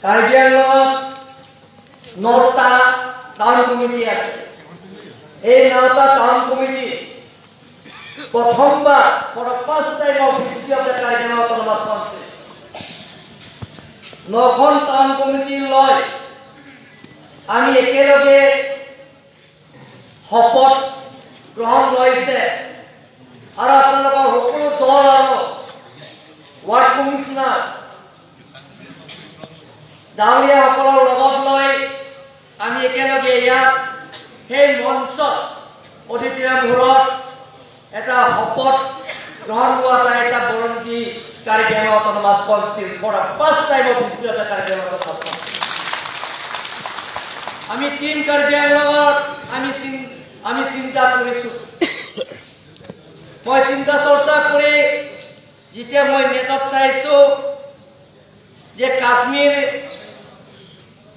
Karbi আংলঙত 9টা town committee আছে। এই 9টা town committee প্ৰথমবাৰ, for the first time of history of the Karbi Anglong Autonomous Council, 9খন town committee লৈ আমি একেলগে শপত গ্ৰহণ লৈছে আৰু আপোনালোকৰ সকলো দল আৰু ৱাৰ্ড কমিশ্যনাৰ ডাঙৰীয়াসকলৰ লগত লৈ আমি একেলগে ইয়াত সেই মঞ্চত অডিটৰিয়াম হলত এটা শপত গ্ৰহণ লোৱা এটা বুৰঞ্জী Karbi Anglong Autonomous Council, for the first time of history of the Karbi Anglong Autonomous Council. আমি টিম কাৰ্বি আংলঙত আমি চিন্তা কৰিছোঁ। মই চিন্তা চৰ্চা কৰি যেতিয়া মই নেটত চাইছোঁ যে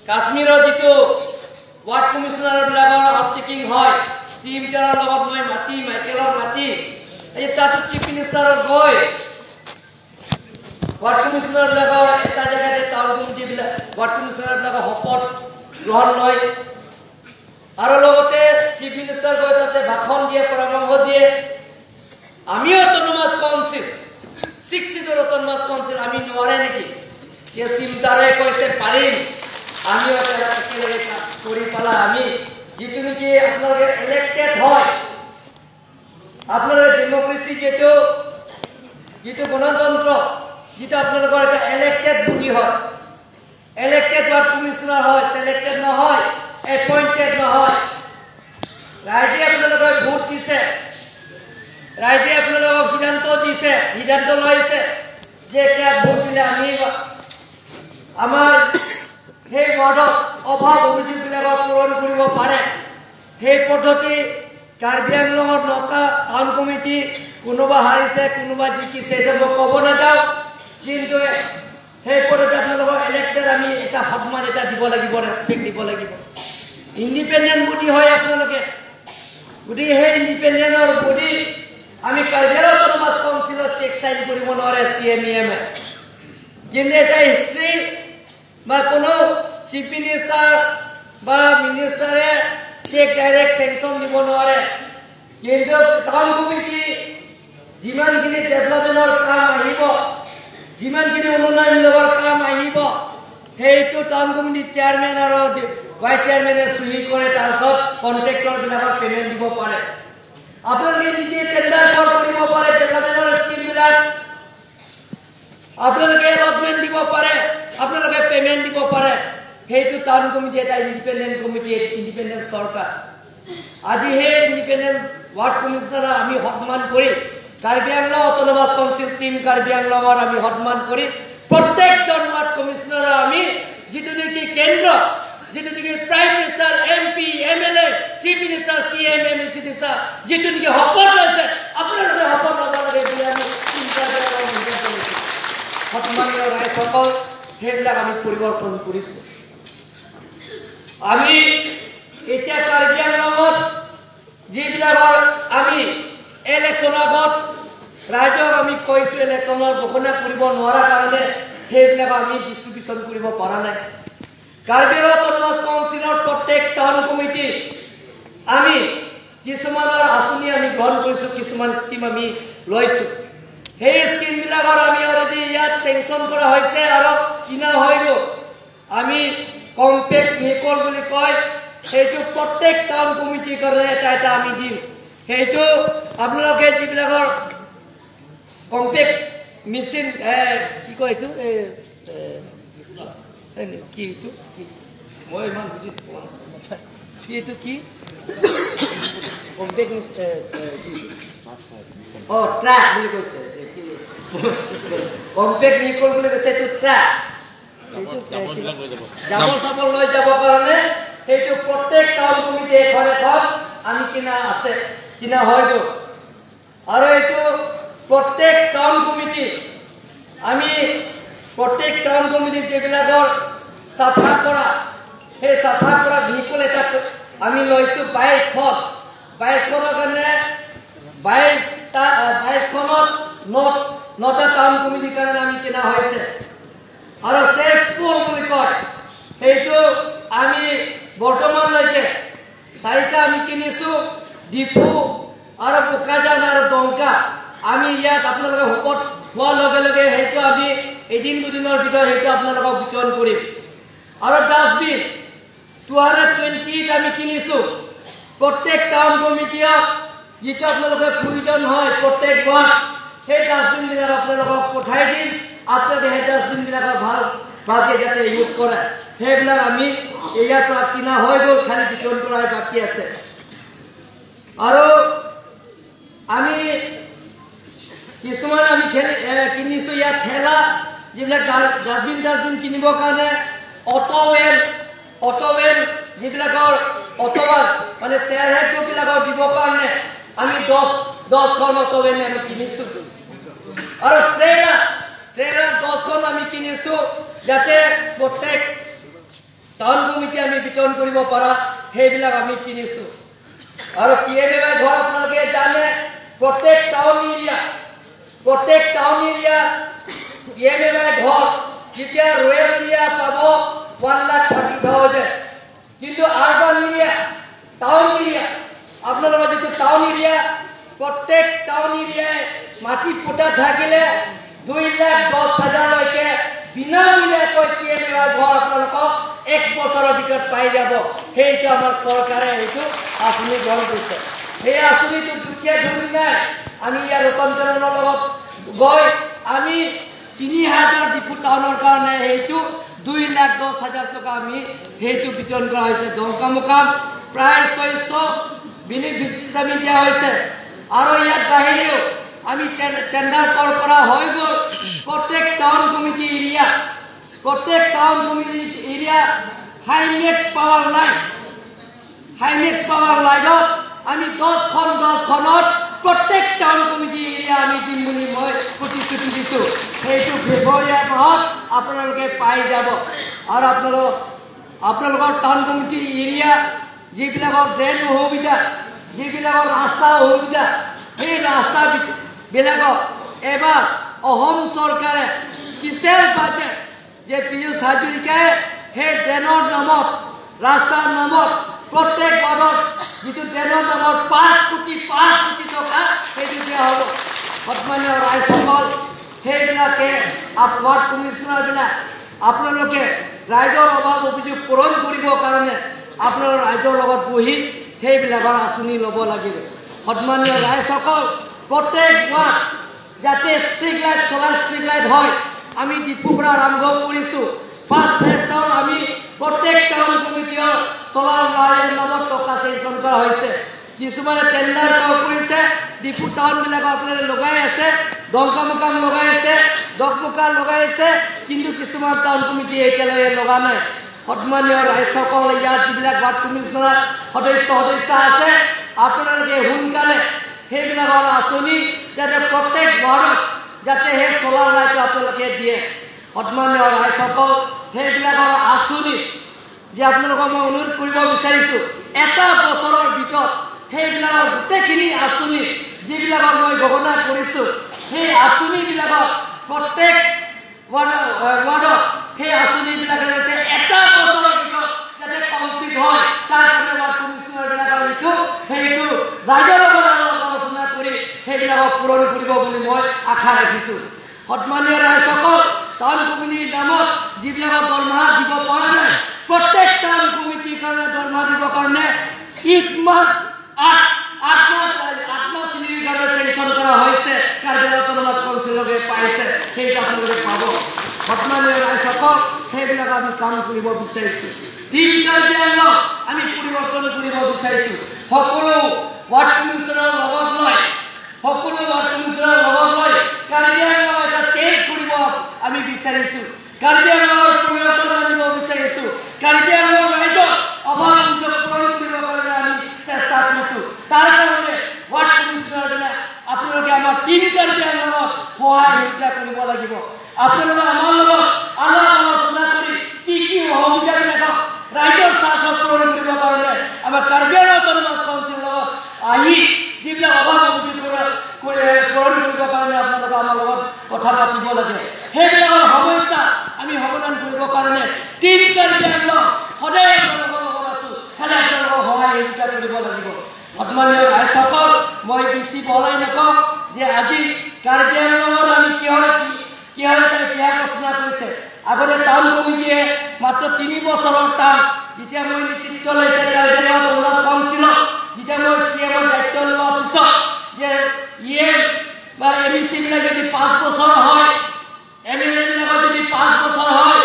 কাশ্মীৰৰ যিটো ৱাৰ্ড কমিশ্যনাৰবিলাকৰ আউটটেকিং হয়, চি এম লগত মই মাতি, মাইকেলক মাতি, এই তাতো চিফ মিনিষ্টাৰক গৈ ৱাৰ্ড কমিশ্যনাৰবিলাকৰ এটা জেগাতে টাউন কমিটিবিলাক ৱাৰ্ড কমিশ্যনাৰবিলাকৰ শপত গ্ৰহণ লয় আৰু লগতে চিফ মিনিষ্টাৰ গৈ তাতে ভাষণ দিয়ে, পৰামৰ্শ দিয়ে। আমিও অট'নমাছ কাউন্সিল, 6 চিটৰ অট'নমাছ কাউন্সিল, আমি নোৱাৰে নেকি? এতিয়া চিন্তাৰে কৈছে পাৰিম, আমিও একেলগে কৰি পেলাই আমি যিটো নেকি আপোনালোকে ইলেক্টেড হয়, আপোনালোকে ডেমক্ৰেচি যিটো গণতন্ত্ৰ, যিটো আপোনালোকৰ এটা ইলেক্টেড বডি হয়, ইলেক্টেড ৱাৰ্ড কমিশ্যনাৰ হয়, চিলেক্টেড নহয়, এপইণ্টেড নহয়। ৰাইজে আপোনালোকক ভোট দিছে, ৰাইজে আপোনালোকক সিদ্ধান্ত দিছে, সিদ্ধান্ত লৈছে যে এতিয়া ভোট দিলে আমি আমাৰ সেই ৱাৰ্ডত অভাৱ অভিযোগবিলাকক পূৰণ কৰিব পাৰে। সেই পদ্ধতি কাৰ্বি আংলঙত 9টা টাউন কমিটি কোনোবা হাৰিছে, কোনোবা জিকিছে, এতিয়া মই ক'ব নাযাওঁ, কিন্তু সেই পদ্ধতি আপোনালোকক ইলেক্টেড আমি এটা সন্মান এটা দিব লাগিব, ৰেচপেক্ট দিব লাগিব। ইণ্ডিপেণ্ডেণ্ট বডি হয় আপোনালোকে, গতিকে সেই ইণ্ডিপেণ্ডেণ্টৰ বডি আমি কাৰ্বি আংলং অট'নমাছ কাউন্সিলত চেক চাইন কৰিব নোৱাৰে চি এম ই এমে। কিন্তু এটা হিষ্ট্ৰী বা কোনো চিফ মিনিষ্টাৰ বা মিনিষ্টাৰে চেক ডাইৰেক্ট চেংচন দিব নোৱাৰে, কিন্তু টাউন কমিটি যিমানখিনি ডেভেলপমেণ্টৰ কাম আহিব, যিমানখিনি উন্নয়নমূলকৰ কাম আহিব, সেইটো টাউন কমিটিৰ চেয়াৰমেন আৰু ভাইচ চেয়াৰমেনে চহী কৰে, তাৰপিছত কণ্ট্ৰেক্টৰবিলাকক পে'মেণ্ট দিব পাৰে। আপোনালোকে নিজে টেণ্ডাৰ কল কৰিব পাৰে, ডেভেলপমেণ্টৰ স্কিমবিলাক আপোনালোকে এলটমেণ্ট দিব পাৰে, আপোনালোকে পে'মেণ্ট দিব পাৰে। সেইটো টাউন কমিটি এটা ইণ্ডিপেণ্ডেণ্ট কমিটি, ইণ্ডিপেণ্ডেণ্ট চৰকাৰ। আজি সেই ইণ্ডিপেণ্ডেণ্ট ৱাৰ্ড কমিশ্যনাৰ আমি সন্মান কৰি Karbi Anglong autonomous council team Karbi আংলঙৰ আমি সন্মান কৰি প্ৰত্যেকজন ৱাৰ্ড কমিশ্যনাৰৰ আমি যিটো নেকি কেন্দ্ৰ, যিটো নেকি prime minister, M P, M L A, chief minister, C M, M C minister যিটো নেকি শপত লৈছে, আপোনালোকে শপত ল'ব লাগে বুলি আমি চিন্তা কৰিছোঁ। সন্মানীয় ৰাইজসকল, সেইবিলাক আমি পৰিৱৰ্তন কৰিছোঁ। আমি এতিয়া কাৰ্বি আংলঙত যিবিলাকৰ আমি ইলেকশ্যনৰ আগত ৰাইজক আমি কৈছোঁ, ইলেকশ্যনৰ ঘোষণা কৰিব নোৱাৰাৰ কাৰণে সেইবিলাক আমি ডিষ্ট্ৰিবিউশ্যন কৰিব পৰা নাই। কাৰ্বি আংলং অট'নমাছ কাউন্সিলৰ প্ৰত্যেক টাউন কমিটি আমি কিছুমানৰ আঁচনি আমি গ্ৰহণ কৰিছোঁ, কিছুমান স্কিম আমি লৈছোঁ। সেই স্কিমবিলাকৰ আমি অলৰেডি ইয়াত চেংচন কৰা হৈছে আৰু কিনা হৈ গ'ল। আমি কম্পেক্ট ভেহিকল বুলি কয়, সেইটো প্ৰত্যেক টাউন কমিটিৰ কাৰণে এটা এটা আমি দিম। সেইটো আপোনালোকে যিবিলাকৰ কম্পেক্ট মেচিন কি কয় এইটো, কি এইটো, মই ইমান বুজি পোৱা নাই, কি এইটো, কি কম্পেক্ট, অ' ট্ৰাক বুলি কৈছে, কম্পেক্ট ভেহিকল বুলি কৈছে, এইটো ট্ৰাক, জাবৰ চাবৰ লৈ যাবৰ কাৰণে সেইটো প্ৰত্যেক টাউন কমিটি এখন এখন আমি কিনা আছে, কিনা হৈ গ'ল। আৰু এইটো প্ৰত্যেক টাউন কমিটি আমি প্ৰত্যেক টাউন কমিটি যিবিলাকৰ চাফা কৰা, সেই চাফা কৰা ভেহিকল এটা আমি লৈছোঁ 22খন। 22খনৰ কাৰণে 22খনত 9টা টাউন কমিটিৰ কাৰণে আমি কিনা হৈছে। আৰু চেছপুল বুলি কয়, হোৱাৰ লগে লগে সেইটো আমি এদিন দুদিনৰ ভিতৰত সেইটো আপোনালোকক বিতৰণ কৰিম। আৰু ডাষ্টবিন 220 আমি কিনিছোঁ। প্ৰত্যেক টাউন কমিটিক যিটো আপোনালোকে প্ৰয়োজন হয় প্ৰত্যেক ৱাৰ্ড সেই ডাষ্টবিনবিলাক আপোনালোকক পঠাই দিম। আপোনালোকে সেই ডাষ্টবিনবিলাকৰ ভাল ভালকৈ যাতে ইউজ কৰে, সেইবিলাক আমি ইয়াৰ পৰা কিনা হৈ গ'ল, খালি বিতৰণ কৰাই বাকী আছে। আৰু আমি কিছুমান আমি কিনিছোঁ ইয়াত ঠেলা, যিবিলাক ডাষ্টবিন চাষ্টবিন কিনিবৰ কাৰণে অট'ৱেন যিবিলাকৰ অট' মানে চেয়াৰ হেল্প গ্ৰুপবিলাকৰ দিবৰ কাৰণে আমি 10খন অট'ৱেন আমি কিনিছোঁ। আৰু ট্ৰেইলাৰ 10খন আমি কিনিছোঁ, যাতে প্ৰত্যেক টাউন কমিটি আমি বিতৰণ কৰিব পৰা সেইবিলাক আমি কিনিছোঁ। আৰু পি এম এ ৱাই ঘৰ আপোনালোকে জানে, প্ৰত্যেক town area P M A Y ঘৰ যেতিয়া ৰুৰেল এৰিয়া পাব 1,30,000, কিন্তু আৰবান এৰিয়া টাউন এৰিয়া আপোনালোকৰ যিটো টাউন এৰিয়া প্ৰত্যেক টাউন এৰিয়াই মাটি পোতা থাকিলে 2,10,000লৈকে বিনামূলীয়াকৈ পি এম এ ৱাই ঘৰ আপোনালোকক 1 বছৰৰ ভিতৰত পাই যাব। সেইটো আমাৰ চৰকাৰে সেইটো আঁচনি গ্ৰহণ কৰিছে। সেই আঁচনিটো দুখীয়া ধনী নাই, আমি ইয়াৰ ৰূপান্তৰণৰ লগত গৈ আমি 3,000 ডিফু টাউনৰ কাৰণে সেইটো 2,10,000 টকা আমি সেইটো বিতৰণ কৰা হৈছে। দৰকামুকাম প্ৰায় 600 বেনিফিচিয়াৰী আমি দিয়া হৈছে। আৰু ইয়াত বাহিৰেও আমি টেণ্ডাৰ কৰা হৈ গ'ল। প্ৰত্যেক টাউন কমিটি এৰিয়া হাইমেক্স পাৱাৰ লাইনত আমি 10খনত প্ৰত্যেক টাউন কমিটি এৰিয়া আমি দিম বুলি মই প্ৰতিশ্ৰুতি দিছোঁ। সেইটো ফেব্ৰুৱাৰী মাহত আপোনালোকে পাই যাব। আৰু আপোনালোকৰ টাউন কমিটি এৰিয়া যিবিলাকৰ ড্ৰেইন অসুবিধা, যিবিলাকৰ ৰাস্তা অসুবিধা, সেই ৰাস্তাবিলাকক এবাৰ অসম চৰকাৰে স্পেচিয়েল বাজেট যে পীযুষ হাজৰিকাই সেই ড্ৰেইনৰ নামত ৰাস্তাৰ নামত প্ৰত্যেক ৱাৰ্ডত যিটো ড্ৰেইনৰ নামত 5 কোটি টকা সেইটো দিয়া হ'ব। সন্মানীয় ৰাইজসকল, সেইবিলাকে ৱাৰ্ড কমিশ্যনাৰবিলাক আপোনালোকে ৰাইজৰ অভাৱ অভিযোগ পূৰণ কৰিবৰ কাৰণে আপোনালোকৰ ৰাইজৰ লগত বহি সেইবিলাকৰ আঁচনি ল'ব লাগিব। সন্মানীয় ৰাইজসকল, প্ৰত্যেক ৱাৰ্ড যাতে ষ্ট্ৰীট লাইট চলাৰ ষ্ট্ৰীট লাইট হয়, আমি ডিফুৰ পৰা আৰম্ভ কৰিছোঁ। ফাৰ্ষ্ট ফেজৰ আমি প্ৰত্যেক টাউন কমিটিৰ চলাৰ লাইটৰ নামত টকা চেংচন কৰা হৈছে। কিছুমানে টেণ্ডাৰ কৰিছে, ডিফু টাউনবিলাকত আপোনালোকে লগাই আছে, দংকামুকাম লগাই আছে, দকমুকা লগাই আছে, কিন্তু কিছুমান টাউন কমিটিয়ে এতিয়ালৈকে লগা নাই। সন্মানীয় ৰাইজসকল, ইয়াত যিবিলাক ৱাৰ্ড কমিশ্যনাৰ সদস্য আছে, আপোনালোকে সোনকালে সেইবিলাকৰ আঁচনি যাতে প্ৰত্যেক ৱাৰ্ডত যাতে সেই চলাৰ লাইটটো আপোনালোকে দিয়ে। সন্মানীয় ৰাইজসকল, সেইবিলাকৰ আঁচনি যে আপোনালোকক মই অনুৰোধ কৰিব বিচাৰিছোঁ, এটা বছৰৰ ভিতৰত সেইবিলাকৰ গোটেইখিনি আঁচনি যিবিলাকৰ মই ঘোষণা কৰিছোঁ, সেই আঁচনিবিলাকক প্ৰত্যেক ৱাৰ্ডত সেই আঁচনিবিলাকে যাতে এটা বছৰৰ ভিতৰত যাতে কমপ্লিট হয়, তাৰ কাৰণে ৱাৰ্ড কমিশ্যনাৰবিলাকৰ সেইটো ৰাইজৰ লগত আলোচনা কৰি সেইবিলাকক পূৰণ কৰিব বুলি মই আশা ৰাখিছোঁ। সন্মানীয় ৰাইজসকল, টাউন কমিটিৰ নামত যিবিলাকৰ দৰমহা দিব পৰা নাই, প্ৰত্যেক টাউন কমিটিৰ কাৰণে দৰমহা দিবৰ কাৰণে 8 মাহ চেলেৰীৰ কাৰণে চেংচন কৰা হৈছে। কাৰ্বি অট'নমাছ কাউন্সিলকে পাইছে, সেইটো আপোনালোকে পাব। সন্মানীয় ৰাইজসকল, সেইবিলাক আমি কাম কৰিব বিচাৰিছোঁ। টিম কাৰ্বি আংলং আমি পৰিৱৰ্তন কৰিব বিচাৰিছোঁ। সকলো ৱাৰ্ড কমিশ্যনাৰৰ লগত লৈ, কাৰ্বি আংলং এটা চেঞ্জ কৰিব আমি বিচাৰিছোঁ। কাৰ্বি আংলঙৰ পৰিৱৰ্তন আনিব বিচাৰিছোঁ। কাৰ্বি আংলং ৰাইজৰ অভাৱ অভিযোগ পূৰণ কৰিবৰ কাৰণে আমি চেষ্টা কৰিছোঁ। তাৰ কাৰণে ৱাৰ্ড কমিশ্যনাৰবিলাক আপোনালোকে আমাৰ টিম কাৰ্বি আংলঙত সহায় সহযোগিতা কৰিব লাগিব। আপোনালোকে আমাৰ লগত আলাপ আলোচনা কৰি কি কি অসুবিধাবিলাকক ৰাইজৰ স্বাৰ্থ পূৰণ কৰিবৰ কাৰণে আমাৰ কাৰ্বি আংলং অট'নমাছ কাউন্সিলৰ লগত আহি যিবিলাক অভাৱ অভিযোগ পূৰণ কৰিবৰ কাৰণে আপোনালোকে আমাৰ লগত কথা পাতিব লাগে। সেইবিলাকৰ সমস্যা আমি সমাধান কৰিবৰ কাৰণে টিম কাৰ্বি আংলং সদায় আপোনালোকৰ লগত আছোঁ, খালি আপোনালোকক সহায় সহযোগিতা কৰিব লাগিব। সন্মানীয় ৰাইজসকল, মই বেছি বহলাই নকওঁ যে আজি কাৰ্বি আংলঙৰ আমি কিহৰ কৰিছে। আগতে টাউন কমিটিয়ে মাত্ৰ 3 বছৰৰ টাৰ্ম, যেতিয়া মই নেতৃত্ব লৈছে কাৰ্বি আংলঙত কাউন্সিলত, যেতিয়া মই চি এমৰ দায়িত্ব লোৱাৰ পিছত যে ই এম বা এম ই চিবিলাক যদি 5 বছৰ হয়, এম এল এবিলাকৰ যদি 5 বছৰ হয়,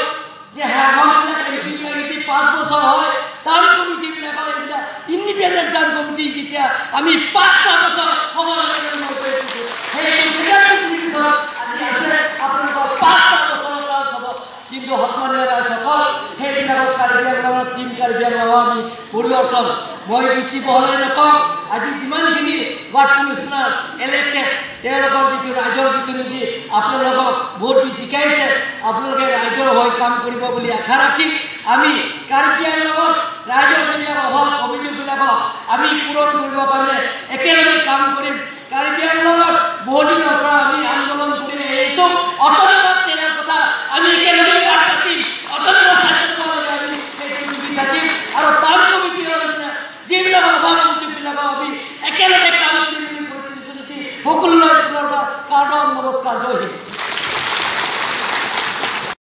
যে সেৱাবিলাক এম চিবিলাক যদি 5 বছৰ হয়, টাউন কমিটিবিলাকৰ এইবিলাক ইণ্ডিপেণ্ডেণ্ট টাউন কমিটি যেতিয়া আমি 5টা বছৰ হ'ব লাগে মই কৈছোঁ, সেই আজি আছে আপোনালোকৰ 5টা বছৰৰ ক্লাছ হ'ব। কিন্তু সন্মানীয় ৰাইজসকল, সেইবিলাকক কাৰ্বি আংলঙত টিম কাৰ্বি আংলঙৰ আমি পৰিৱৰ্তন মই বেছি বহলাই নকওঁ। আজি যিমানখিনি ৱাৰ্ড কমিশ্যনাৰ ইলেক্টেড, তেওঁলোকৰ যিটো ৰাইজৰ যিটো নেকি আপোনালোকক ভোট দি জিকাইছে, আপোনালোকে ৰাইজৰ হৈ কাম কৰিব বুলি আশা ৰাখি আমি কাৰ্বি আংলঙত ৰাইজৰ যিবিলাক অভাৱ অভিযোগবিলাকক আমি পূৰণ কৰিবৰ কাৰণে একেলগে কাম কৰিম। কাৰ্বি আংলঙত বহুদিনৰ পৰা আমি আন্দোলন কৰি আহিছোঁ অট'নমাছ ষ্টেটৰ কথা, আমি একেলগে পাঠ পাতিম, অট'নমাছ আমি সেইটো থাকিম আৰু টাউন কমিটিৰ যিবিলাক অভাৱ অভিযোগবিলাকক আমি একেলগে কাম কৰিম বুলি প্ৰতিশ্ৰুতি সকলোলৈ পুনৰবাৰ কাৰণ নমস্কাৰ, জয় হিন্দ।